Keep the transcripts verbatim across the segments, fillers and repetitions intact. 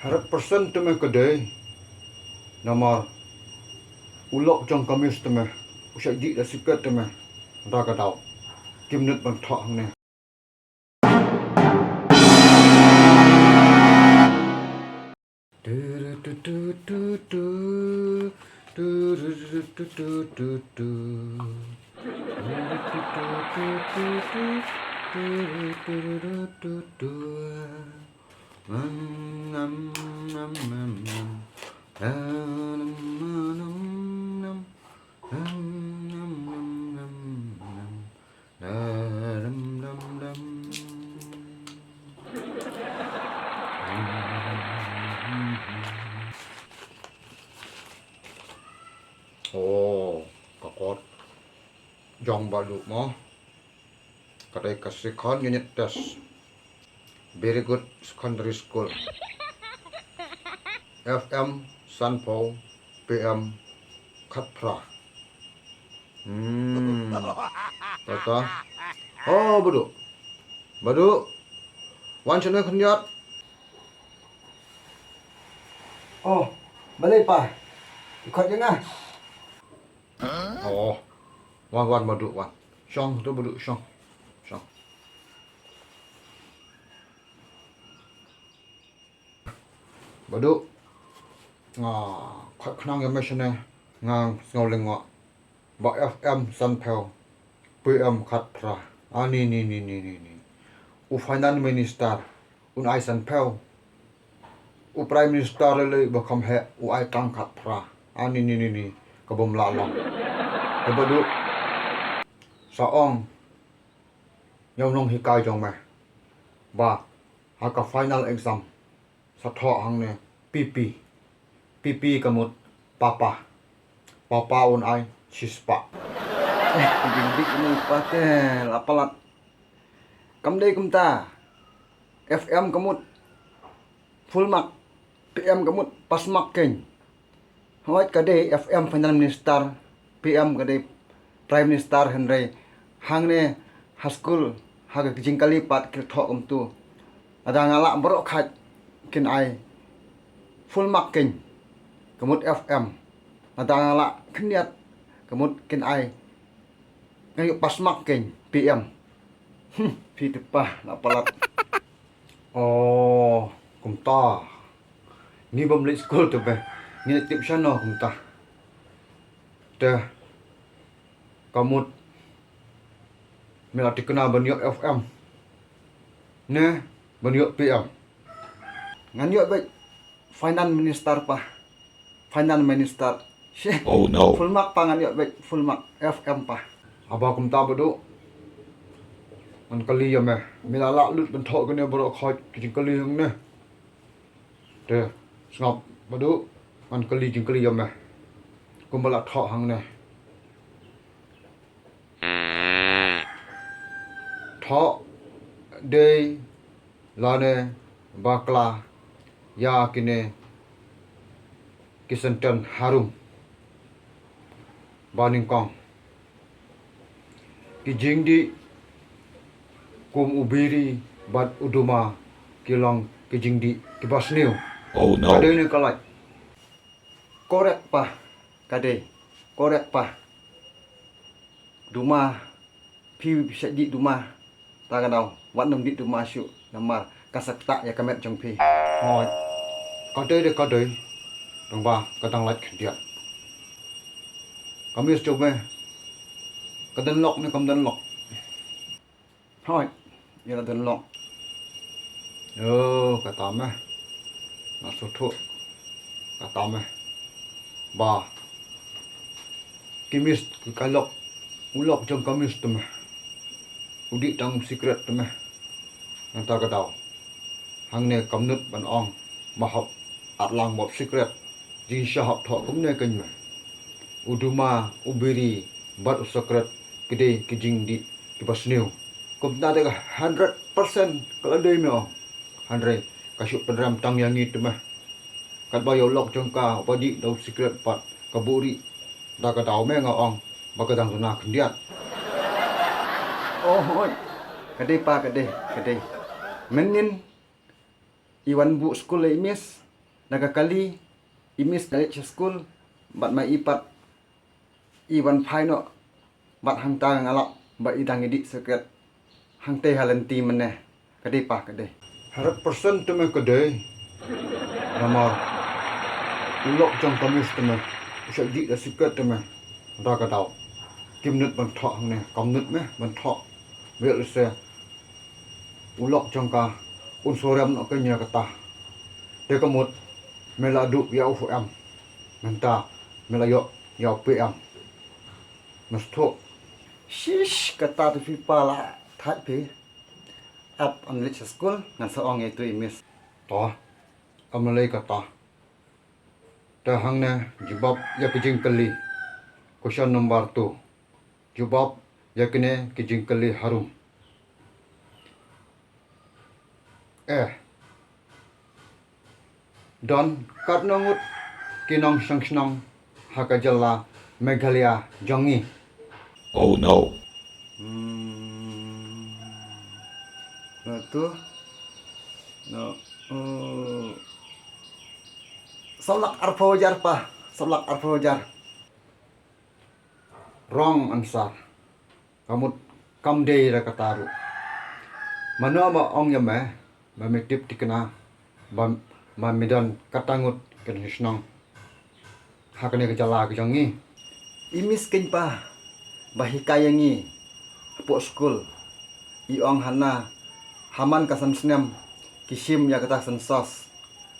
Hundred percent te me ka dei. Namar u lok jong ka miss te me, u shah dih da secret te me. Da ka daw. Ki minit ban thoh hangne. Oh, ka kot jong Badu mo. Ka dei ka second unit test. Very good secondary school. F M sanphew, P M khatphra. Hmm. Kata. Oh, Badu. Badu. Wan shane khyndiat. Oh, balei pa? I khot ïa nga. Oh. Wan, wan, Badu, wan. Shong, to Badu, shong. Shong. Badu. Nga khot khnang ïa me shane, nga sngew lyngngoh. Ba F M sanphew, P M khatphra. Ani, ni, ni. U Finance Minister un ai sanphew. U Prime Minister lei lei ba kham heh, u ai tang khatphra. Ani, ni, ni, ni. Ka bym lah long. Te Badu. Sa ong ïa u nonghikai jong me ba ha ka final exam sa thoh hangne P P. P P ka mut papa. Papa un ai shispah. Eh, ka jingbieit ïa i pa te la palat. Kam dei kumta. F M ka mut full mark, P M ka mut pass mark keiñ. Hooid ka dei F M Finance Minister, P M ka dei Prime Minister, hynrei hangne ha skul ha ka jingkylli pat ki la thoh kumtu. Lada nga lah baroh khait kin ai full mark keiñ, ka mut F M. Lada nga lah khyndiat, ka mut kin ai, nga ïoh pass mark keiñ, P M. Hmm, phi te pa la palat. Oh, kumta. Ngi bym leit skul te be. Ngi leit tip shano kumta. Te ka mut me la thikna ban ïoh F M ne ban ïoh P M? Ngan ïoh beit Finance Minister pa. Finance Minister. Shi. Oh no. Full mark pa, ngan ïoh beit full mark, F M pa. Haba kumta Badu, ngan kylli ïa me. Me la lah lut ban thoh kane baroh khoit ki jingkylli hangne. Te sngap Badu, ngan kylli jingkylli ïa me kumba la thoh hangne. Thoh dei lane bakla ïa kine ki sentence harum ba nyngkong. Ki jingdih kum u biri bad u duma ki long ki jingdih kiba sniew. Oh no. Ka dei ne ka lait? Correct pa. Ka dei. Correct pa. Duma. Phi shah dih duma. Ta ka daw, wat nym dih duma shuh, namar kan sa ktah ïa ka met jong phi. Hooid. Ka dei de ka dei. Tang ba ka dang lait khyndiat. Ka miss jong me ka don lok ne kam don lok? Hooid, ïa la don lok. Oh, kata me. Nga sngewthuh. Kata me ba ki miss, ka lok, u lok jong ka miss te me u dih tang u secret te me. Nangta ka daw, hangne kam nud ban ong ba hap at lang bad secret. Jingshisha hap thoh kumne keiñ me. U duma, u biri bad u secret ki dei ki jingdih kiba sniew. Kumta te ka hundred percent ka la dei me ong. Hynrei ka shu pynrem tang ïa ngi te me. Katba ïa u lok jong ka ba dih da u secret pat ka buhrieh. Da ka daw me nga ong ba ka dang duna khyndiat. Oh hooid. Ka dei pa, ka dei, ka dei. Mynnin i wan buh skul ïa i miss, Na ka kali, i miss ka leit sha skul, bad ma i pat i wan phai noh, bad hangta nga lap ba i dang i dih sigaret hangtei ha lynti mynne. Ka dei pa, ka dei. Hundred percent te me ka dei. Namar u lok jong ka miss te me u shah dih da sigaret te me. Da ka daw kim nud ban thoh hangne, kam nud me ban thoh. Bad lehse u lok jong ka un sngewrem noh kein ïa kata. Te ka mut me la duh ïa u P M. Mynta me la ïoh ïa u P M. Me sngewthuh? Shish, kata te phi pa la thait phi. Ap, ym leit sha skul, ngan sa ong ïa itu i miss. To, ym lei kata. Te hangne jubab ïa ka jingkylli. Question number two. Jubab ïa kine ki jingkylli harum. Eh. Don katno ngut ki nongshong shnong ha ka jylla Meghalaya jong ngi? Oh no. Hmm. Na tu. No. Oh. Saw lak arphew hajar pa. Saw lak arphew hajar. Wrong answer. Ka mut kam dei da kata ruh. Mano ba ong ïa me ba me tip thikna ba, ba me don kata ngut ki nongshong shnong ha kane ka jylla ka jong ngi? I miss kein pa ba hikai ïa ngi hapoh skul. I ong hana ha man ka san snem ki shim ïa kata census.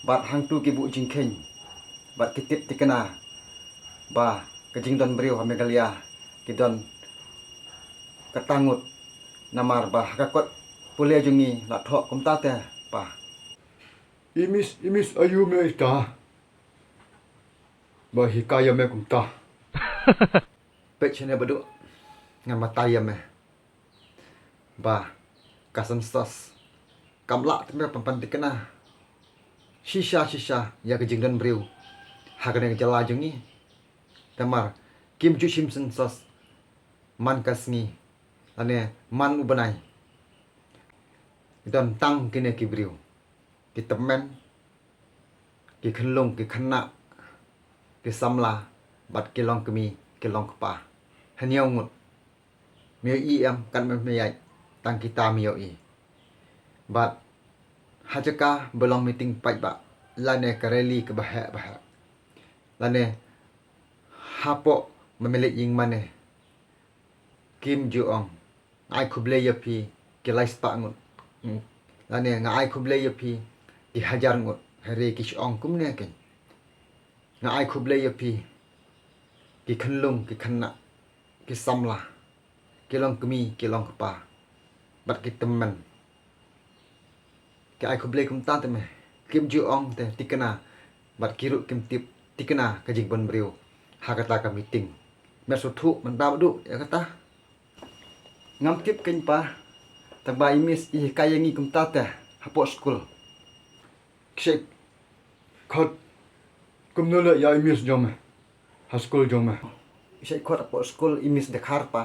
Bad hangtu ki buh jingkheiñ bad ki tip thikna ba ka jingdon briew ha Meghalaya ki don kata ngut. Namar ba ha ka kot pule jong ngi la thoh kumta te pa. I miss, i miss aïu me ita ba hikai ïa me kumta? Peit shane Baduh, ngan batai ïa me ba ka census kam lah te me ban pynthikna shisha shisha ïa ka jingdon briew ha kane ka jylla jong ngi. Namar kim ju shim census man ka sngi lane man u bnai. Don tang kine ki briew, ki tymmen, ki khyllung, ki khynnah, ki samla, bad ki longkmie, ki longkpa. Hynñiew ngut. Me ïohi em, kat me, me ïaid, tang kita me ïohi. Bad ha jaka ba long meeting paidbah lane ka rally kaba heh ba heh, lane hapoh ba me leit ïing mane, kim ju ong nga ai khublei ïa phi ki lai spah ngut. Hmm. Lane nga ai khublei ïa phi ki hajar ngut. Hynrei ki shu ong kumne kein. Nga ai khublei ïa phi ki khyllung, ki khynnah, ki samla, ki longkmie, ki longkpa, bad ki tymmen. Ki ai khublei kumta te me. Kim ju ong te thikna, bad ki ruh kim tip thikna ka jingdon briew ha kata ka meeting. Me sngewthuh mynta Baduh ïa kata? Ngam tip kein pa, tang ba i miss i hikai ïa ngi kumta te hapoh skul. Ki shait khot kumno leh ïa i miss jong me ha skul jong me? Ki shait khot hapoh skul i miss Dkhar pa.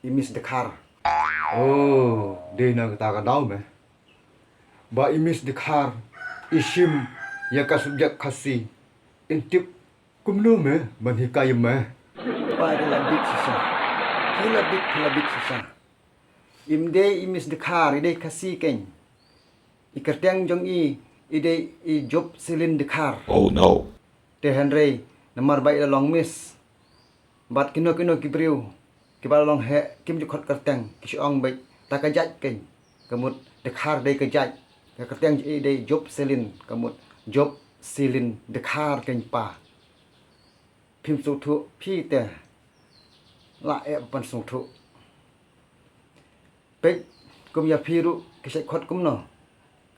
I miss Dkhar. Oh, dei na kata ka daw me ba i miss Dkhar i shim ïa ka subject Khasi. In tip kumno me ban hikai ïa me? Pa, phi la bieit shisha. Phi la bieit, phi la bieit shisha. Im dei i miss Dkhar, i dei Khasi kein. I kyrteng jong i, i dei i Jopselin Dkhar. Oh no. Te hynrei namar ba i la long miss, bad kino kino ki briew kiba la long heh kim ju khot kyrteng, ki shu ong beit ta ka jait kein. Ka mut Dkhar dei ka jait. Ka kyrteng jong i dei Jopselin, ka mut Jopselin Dkhar kein pa. Phim sngewthuh phi te, la eh ban sngewthuh. Peit kum ïa phi ruh ki shait khot kumno.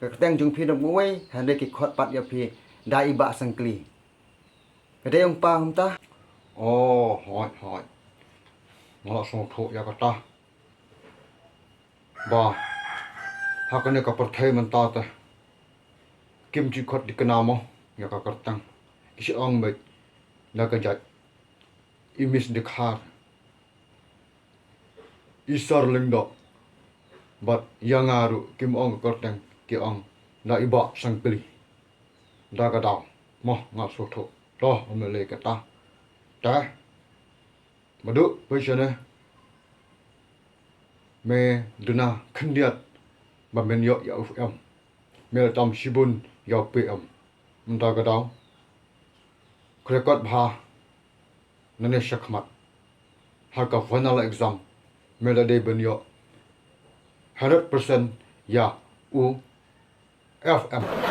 Ka kyrteng jong phi dang uwei, hynrei ki khot pat ïa phi da i Bah Sangkli. Ka dei ong pa kumta? Oh, hooid, hooid. Nga la sngewthuh ïa kata. Ba ha kane ka pyrthei mynta te kim ju khot thikna mo ïa ka kyrteng. Ki shu ong beit da ka jait. I miss Dkhar, i Sir Lyngdoh, bad ïa nga ruh kim ong ka kyrteng, ki ong da i Bah Sangkli. Da ka daw. Mo nga sngewthuh. To, ym lei kata. Te, madu, pynshane. Me duna khyndiat ba men ïoh ïa u F M. Me la tam shibun ïa u P M. Mynta ka daw, khlem kot bha, nane shakhmat, ha ka final exam, me la dei ban ïoh hundred percent ïa u F M.